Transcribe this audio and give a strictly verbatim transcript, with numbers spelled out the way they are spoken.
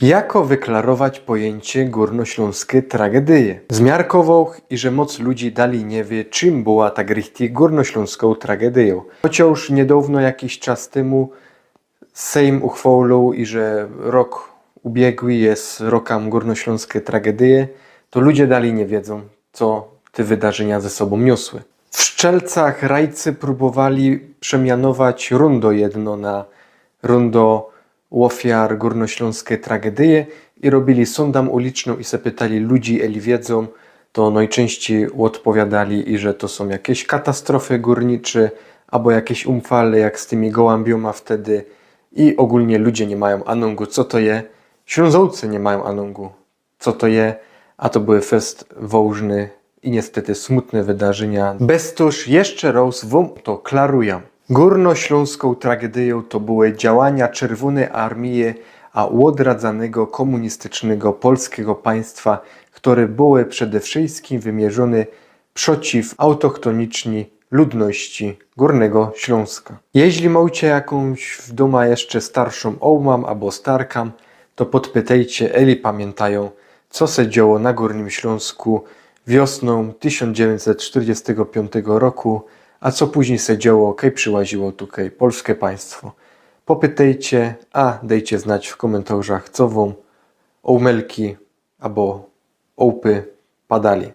Jako wyklarować pojyńcie gōrnoślōnskej tragedyje? Zmiarkowoł, iże moc ludzi dalij niy wiy, czym była tak richtig gōrnoślōnskŏ tragedyjŏ. Chociŏż niydŏwno, jakiś czas tymu, Sejm uchwŏliōł, iże rok ubiegły je rokã gōrnoślōnskej tragedyje, to ludzie dalij niy wiedzōm, co te wydarzynia ze sobōm niosły. W Szczelcach rajcy prōbowali przemianować rōndo jedno na rōndo ôfiar gōrnoślōnskej tragedyje i robiyli sōndã ulicznōm i se pytali ludzi, eli wiedzōm, to nojczyńścij ôdpowiadali, iże to sōm jakeś katastrofy gōrnicze abo jakeś umfale, jak z tymi gołymbiōma wtedy. I ôgōlnie ludzie niy majōm anōngu, co to je. Ślōnzōłcy niy majōm anōngu, co to je. A to były fest wŏżne i niystety smutne wydarzynia. Bez tōż jeszcze rŏz wōm to klarujã. Gōrnoślōnskŏ tragedyjŏ to były działania Czerwōnyj Armije a ôdradzanego kōmunistycznego polskigo państwa, kere były przede wszyjskim wymierzōne przeciw autochtonicznyj ludności Gōrnego Ślōnska. Jeźli mŏcie jakōś w dōma jeszcze starszōm ômã abo starkã, to podpytejcie, eli pamiyntajōm, co se dzioło na Gōrnym Ślōnsku wiosnōm tysiōnc dziewiyńćset sztyrdziestego piōntego roku, a co późnij se dzioło, kej prziłaziło tukej polske państwo. Popytejcie, a dejcie znać w kōmyntorzach, co wōm ômelki abo ôłpy padali.